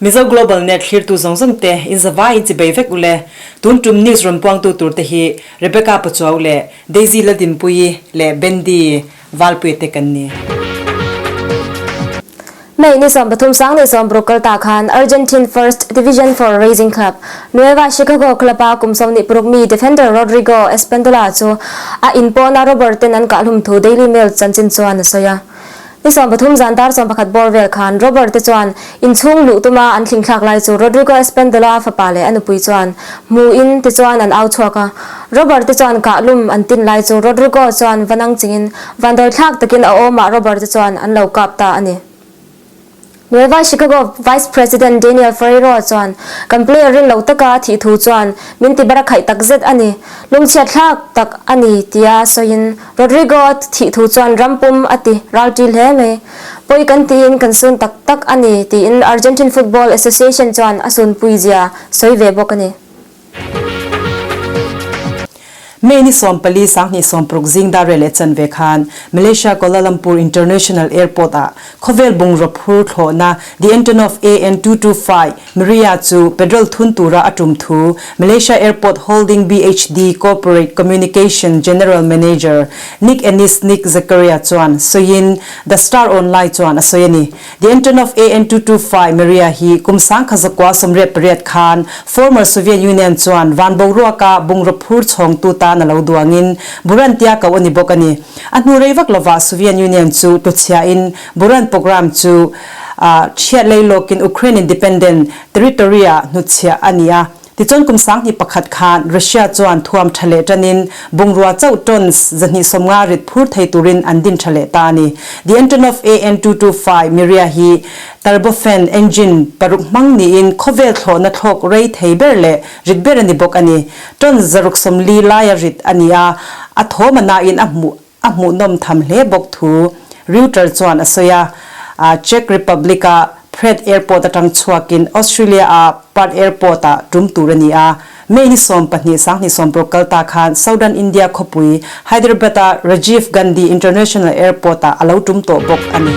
Mizo Global Net thlirtu zawng zawng te in zavai in chibei vek ule. Tun tum news rawn puangtu tur te hi Rebecca Pachuau leh Daisy Ladinpuii leh Bendy Valpuia te kan ni. May ni 13 sang ni 60 kal ta khan Argentine First Division for Racing Club Nueva Chicago Club a kum 26 mi defender Rodrigo Espindola chu a inpawna Robert ten an kahhlum thu Daily Mail chanchin chuan a sawi a. Ni 13 zan dar 11 bawr vel khan Robert te chuan inchhung luh tuma an thlingthlak lai chu Rodrigo Espindola fapa leh a nupui chuan hmu in ti chuan an au chhuak a. Robert te chuan kahlum an tin lai chu Rodrigo chuan va nang chingin vandawi thlak takin a awmah Robert te chuan an lo kap ta a ni. Nueva Chicago Vice President Daniel Ferreiro chuan kan player rin lo taka thih thu chuan min ti bar a khaih tak zet a ni, lungchhiat thlak tak a ni tia sawiin Rodrigo thih thu chuan ram pum a ti ral ṭi hle mai. Pawi kan tiin kan sun tak tak a ni tiin Argentine Football Association chuan a sunpui zia sawi ve bawk a ni. May ni 14 20 60 zing dar rel leh chanve khan Malaysia Kuala Lumpur International Airport ah khawvel bungraw phur thlawhna The Antonov AN-225 Mriya chu petrol thun tura a tum thu Malaysia Airport Holding BHD Corporate Communication General Manager Nik Anis Nik Zakaria chuan sawiin The Star Online chuan a sawi a ni. The Antonov AN-225 Mriya hi kum 1988 khan former Soviet Union chuan van boruaka bungraw phur chhawngtu tan a lo duangin Buran tia koh a ni bawk a ni. A hnu rei vak lovah Soviet Union chu tuchhiahin Buran program chu chhiat lei lawkin Ukraine independent territory-ah hnutchhiah a ni a. Tichuan kum 2001 khan Russia chuan thuam tha leh tanin bungrua chauh tons 250 rit phur thei turin an din tha leh ta a ni. The Antonov AN-225 Mriya hi turbofan engine paruk hmang niin khawvel thlawhna thlawk rei thei ber leh rit ber a ni bawk a ni. Tons 640 laia rit a ni a, a thawm a nain a hmuh a hmuhnawm tham hle bawk thu Reuters chuan a sawi a. Czech Republic-a Prague Airport atang chhuakin Australia-a Perth Airport-ah tum tur a ni a. May ni 12 20 60 kal ta khan Southern India khawpui Hyderabad-a Rajiv Gandhi International Airport-ah a lo tum tawh bawk a ni.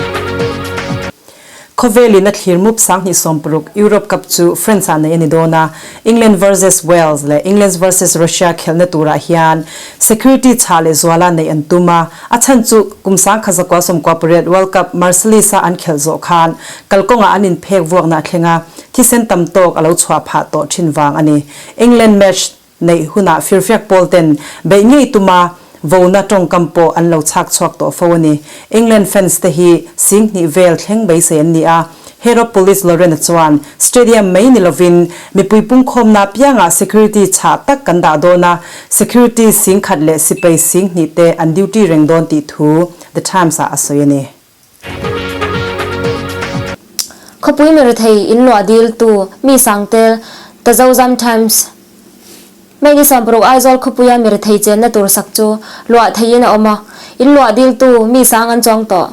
Khawvelin a thlir mup 2060 Europe Cup chu France-ah nei a ni dawn a, England versus Wales leh England versus Russia khelhna turah hian security chhah leh zuala neih an tum a, a chhan chu kum 1998 World Cup Marseilles-a an khelh zawh khan kalkawngah an inphek vuakna a thleng a, thisen tam tawk a lo chhuah phah tawh thin vang a ni. England match neih hunah firfiak pawl ten beih ngei tuma vona tawngkam pawh an lo chhak chhuak tawh fo a ni. England fans te hi 2000 vel thleng beisei an ni a, Head of Police Lorena chuan stadium mai ni lovin mipui pungkhawmna piangah security chhah tak kan dah dawn a, security 10,000 leh sipai 2000 te an duty reng dawn tih thu The Times ah a sawi a ni. Khawpui mirethei in luah dil tu mi sangtel The Zozam Times May ni 60 Aizawl khawpuia mirethei chenna tur sak chu luah theihin a awm a, in luah dil tu mi sang an chuang tawh.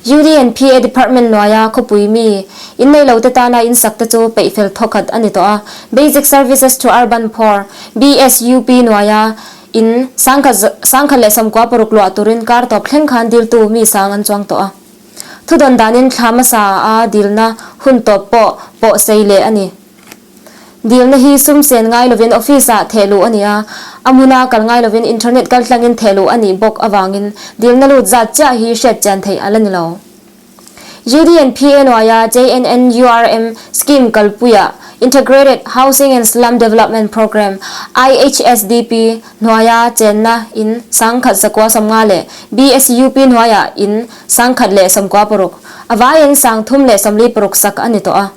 UDNPA Department hnuaia khawpui mi in nei lo te tana in sak te chu peih fel thawkhat a ni tawh a, Basic Services to Urban Poor, BSUP, hnuaia in 1096 luah turin kar tawp thleng khan diltu mi sang an chuang tawh a. Thudawn danin thla hmasa a dilna hun tawp pawh pawh sei leh a ni. Dilna hi sum sen ngai lovin office ah theh luh a ni a, a hmuna kal ngai lovin internet kal tlangin theh luh a nih bawk avangin dilna lut zat chiah hi hriat chian theih a la ni lo. UDNPA hnuaia JNNURM scheme kalpuia Integrated Housing and Slum Development Programme, IHSDP, hnuaia chenna in 1150 leh BSUP hnuaia in 1196, a vaiin 346 sak a ni tawh a.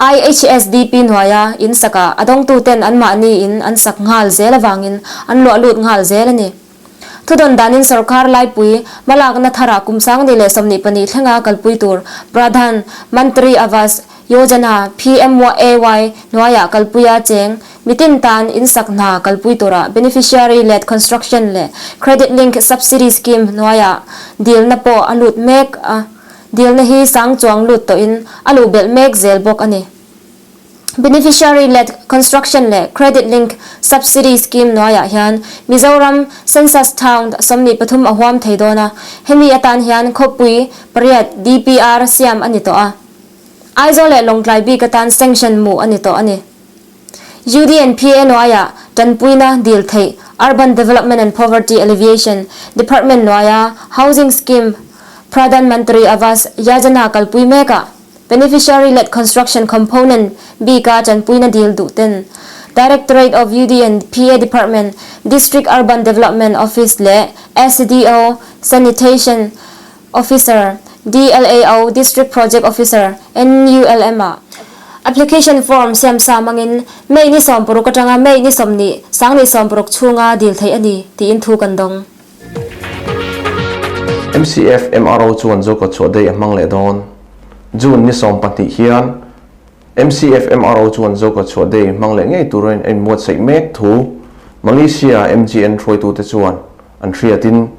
IHSDP hnuaia in sakah a dawngtuten anmahni in an sak nghal zel avangin an luah lut nghal zel a ni. Thudawn danin sorkar laipui hmalakna tharah kum 2022 thlenga kalpui tur Pradhan Mantri Awas Yojana, PMAY, hnuaiah kalpuia cheng mitin tan insak hna kalpui tura Beneficiary Led Construction leh Credit Link Subsidy Scheme hnuaiah dilna pawh a lut mek a, dilna hi sang chuang lut tawhin a luh belh mek zel bawk a ni. Beneficiary led construction leh credit link subsidy scheme hnuaiah hian Mizoram Census Town 23 a huam thei dawn a, hemi atan hian khawpui pariat DPR siam a ni tawh a. Aizawl leh Lawngtlai bik atan sanction hmuh a ni tawh a ni. UDNPA hnuaiah tanpuina dil theih Urban Development and Poverty Alleviation Department hnuaia Housing Scheme Pradhan Mantri Awas Yajana kalpui mekah Beneficiary led construction component bika tanpuina dil duh ten Directorate of UD and PA Department, District Urban Development Office leh SDO, Sanitation Officer, DLAO, District Project Officer, NULM ah application form siam sa hmangin May ni 60 atanga May ni 20, 2060 chhunga dil theih a ni tiin thu kan dawng. MCF MRO chuan Zokawt chhuah day a hmang leh dawn. June ni 12 hian MCF MRO chuan Zokawt chhuah day hmang leh ngei turin a inbuatsaih mek thu Malaysia MGN hruaitute chuan an hriatin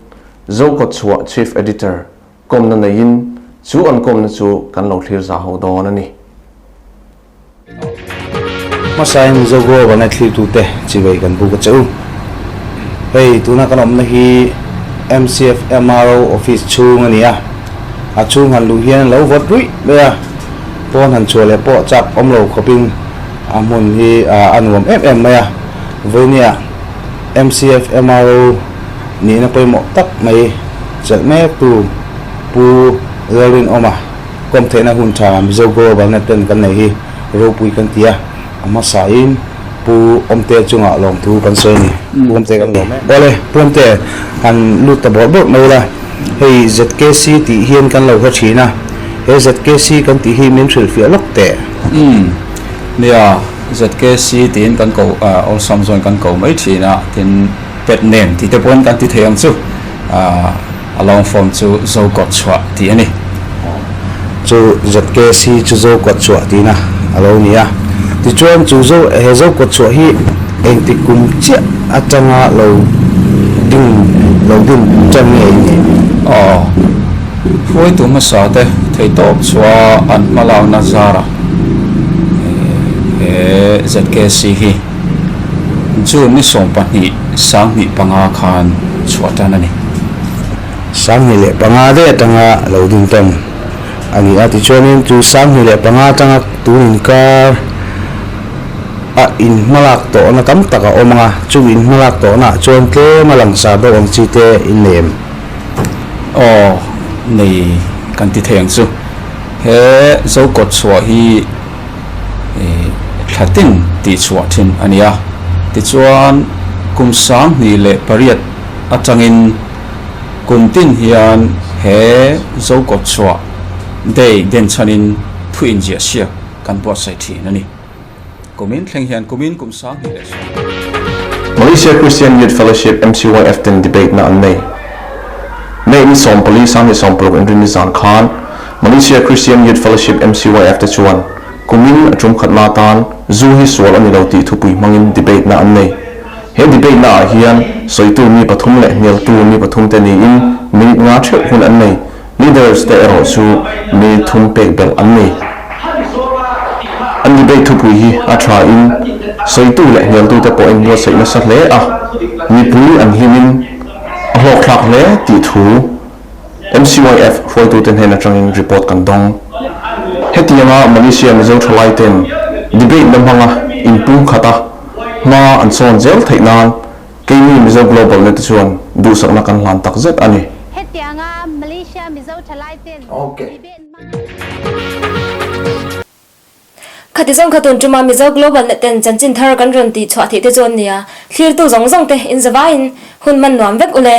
Zokawt chhuah Chief Editor kawmna neiin chu an kawmna chu kan lo thlir za ho dawn a ni. Hmasain Mizo Global Net thlirtute chivei kan buk a che u. Hei tuna kan awmna hi MCF MRO office chhung a ni a, a chhung han luh hian lo vawt ruih mai a, pawn han chhuah leh pawh chak awm lo khawpin a hmun hi a nuam em em mai a. Vawinia MCF MRO nihna pawimawh tak mai chelh mek tu Pu Lalrinawma, Kawm theihna hun tha Mizo Global Net ten kan nei hi ropui kan ti a, a hmasain Pu Awmte chungah lawmthu kan sawi a ni. Pu Awmte kan lawm em? Awle, Pu Awmte, han lut ta bawrh bawrh mai ila, hei ZKC tih hian kan lo hre thin a, he ZKC kan tih hi min hrilhfiah lawk teh. Umm, nia, ZKC tiin kan ko, awlsam zawn kan ko mai thin a, tin pet name tih te pawhin kan ti thei ang chu. A long form chu Zokawt chhuah tih a ni. Chu ZKC chu Zokawt chhuah tihna a lo ni a. Tichuan chu Zo he Zokawt chhuah hi engti kum chiah atanga lo ding lo din tan nge i nih? Aw, hruaitu hmasa te theihtawp chhuah an hmalakna zarah he ZKC hi June ni 12 2005 khan chhuah tan a ni. 2005 daih atanga lo ding tan a ni a, tichuanin chu 2005 atanga tun inkar a inhmalak tawhna tam tak a awm ang a, chung inhmalak tawhna ah chuan tlem a langsar deuh ang chi te in nei em? Aw, nei kan ti thei ang chu. He Zokawt chhuah hi. Thlatin tih chhuah thin a ni a. Tichuan, kum 2008 atangin kum tin hian he Zokawt chhuah day den chhanin thu inziah siak kan buatsaih thin a ni. Kumin thleng hian kumin kum 2010. Malaysia Christian Youth Fellowship, MCYF, ten debate na an nei. May ni 14 2016 inrinni zan khan Malaysia Christian Youth Fellowship, MCYF, te chuan kumin a tum khatna atan zu hi sual a ni lo tih thupui hmangin debate na an nei. He debate na ah hian sawitu mi pathum leh hnialtu mi pathum te niin minute nga theuh hun an nei. Leaders te erawh chu minute thum pek belh an ni. An debate thupui hi a tha in sawitu leh hnialtu te pawh in buatsaih nasa hle a, mipui an hlim in a hlawkthlak hle tih thu MCYF hruaitute hnen atangin report kan dawng. Hetianga Malaysia Mizo thalai ten debate na hmanga inpumkhat a hma an sawn zel theih nan keini Mizo Global net te chuan duhsakna kan hlan tak zet a ni. Hetianga Malaysia Mizo thalai ten debate hmanga. Khati zawng kha tun tuma Mizo Global Net ten chanchin thar kan rawn tih chhuah theih te chu an nia. Thlirtu zawng zawng te in zavaiin hun hman nuam vek ule.